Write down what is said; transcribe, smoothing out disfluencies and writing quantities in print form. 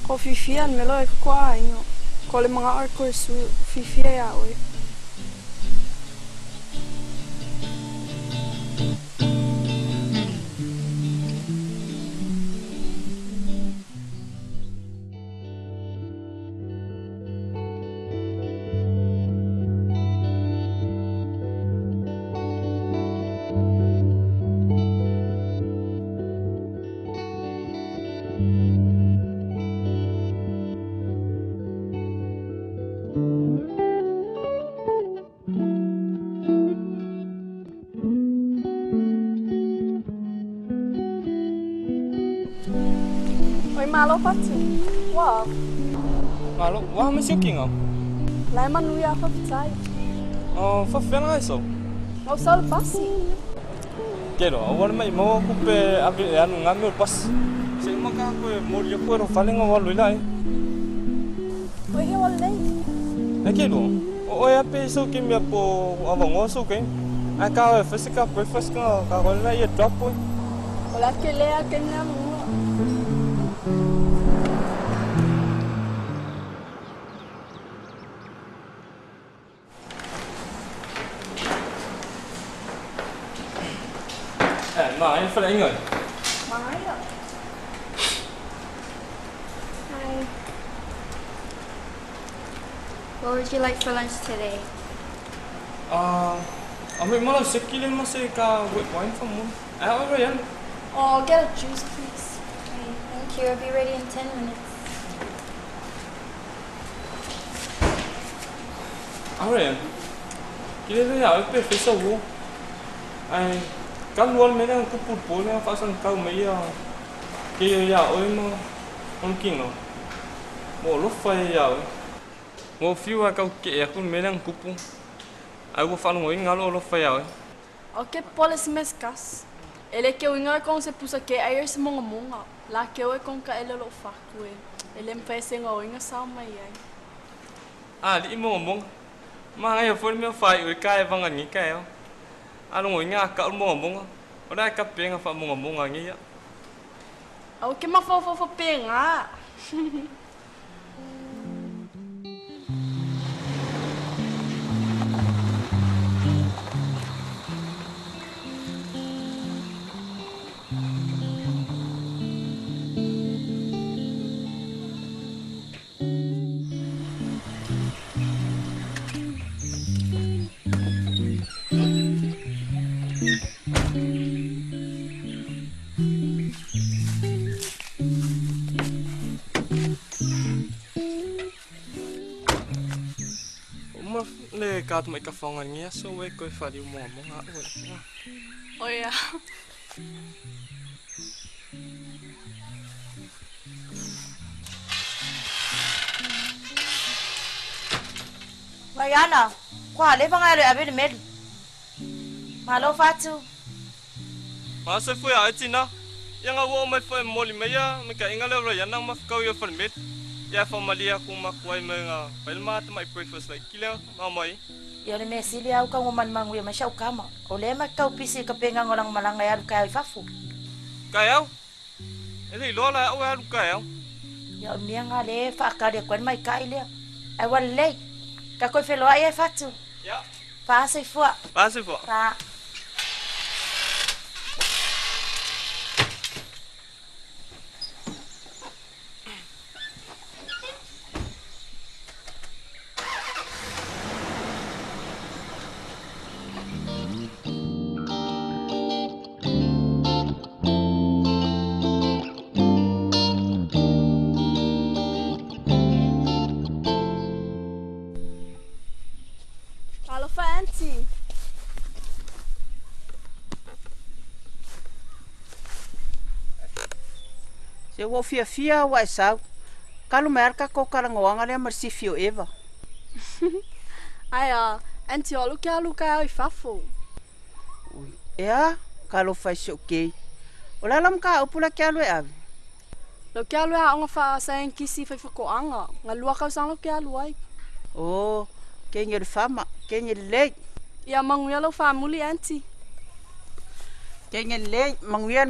Ko fifia le melo e ko aiga. Ko le mangao e ko su fifia ia oe. Oi malo patu. Wow. Malo, wa ma siukinga. Lai manu ia fafitai. Oh, fa fela ai so. Ngau sa le pasi. Kero, awal mai mo ku pe ave e anu ngame o pas. Se ma ka ko e mori ko ro falenga wa luila e. Oi he wale nei. E kero, o e ape so ke mea po ava ngo so ke. A ka e physical breakfast ka ka ko la ia drop po. O la ke lea ke nea mua. Eh, ma e fala inga. Maia. Hi. What would you like for lunch today? Ah, a me mala se kile ma se ka wet wine fa mo. A o yan. Oh, I'll get a juice, please. Okay, thank you. I'll be ready in 10 minutes. A o yan. Kile le ia pe fesa wo. Ai ka lual me le ku pu po le fa san ka me ia. Ke ia o ma on kinga. Mo lo fa ia o. Mo fiu a kau ke e ku me le kupu. Ai ua faalogo ai galo o lofa iā oe. O ke pole se meskas. E le ke uinga e kong se pusa ke ai se monga monga. La ke o e kong ka ele lo faku e. E le mfa e se nga oinga sao mai ai. A li monga monga. Ma ngai fo me fa i ka e vanga ni ka e. A longo inga ka monga monga. O la ka penga fa monga monga ngi ya. O ke ma fo fo fo penga. Ma le ka mai ka whanga ngi so we ko fa di monga monga o. O ia. Mariana, kwa le vanga le ave le meli. Malo fatu. Ma se fu ya tina. Ia nga wo mai fa moli me ya me ka inga le ro ya nang ma kau ya fa met. Ya fa malia ku ma kuai me nga. Fa ma ta mai breakfast like kila ma mai. Ia le mesili au ka ngoman mangu ya masau kama. O le ma kau pisi ka penga ngolang malanga ya ka i fafu. Ka yau. E le lo la o ya lu ka yau. Ia o mia nga le fa ka le kwan mai ka ile. Ai wa le. Ka koe wheloa ia e fatu. Ya. Fa se fua. Fa se fua. Fa. Alofa auntie. Se ua fiafia au ae sau. Kalu mai ka ko karangoanga lea ma le sifi o Eva. Ai a, auntie o alu ke alu ka au i fafo. Ui, ea, ka lo fai se o kei. O la lam ka upu la ke alu e ave. Lo ke alu e aonga fa sa kisi fai whakoanga. Nga lua kau sang lo ke alu ai. O, ke nge le fama, ke nge le lei. Ia manguia lo famuli auntie. Ke nge le lei, manguia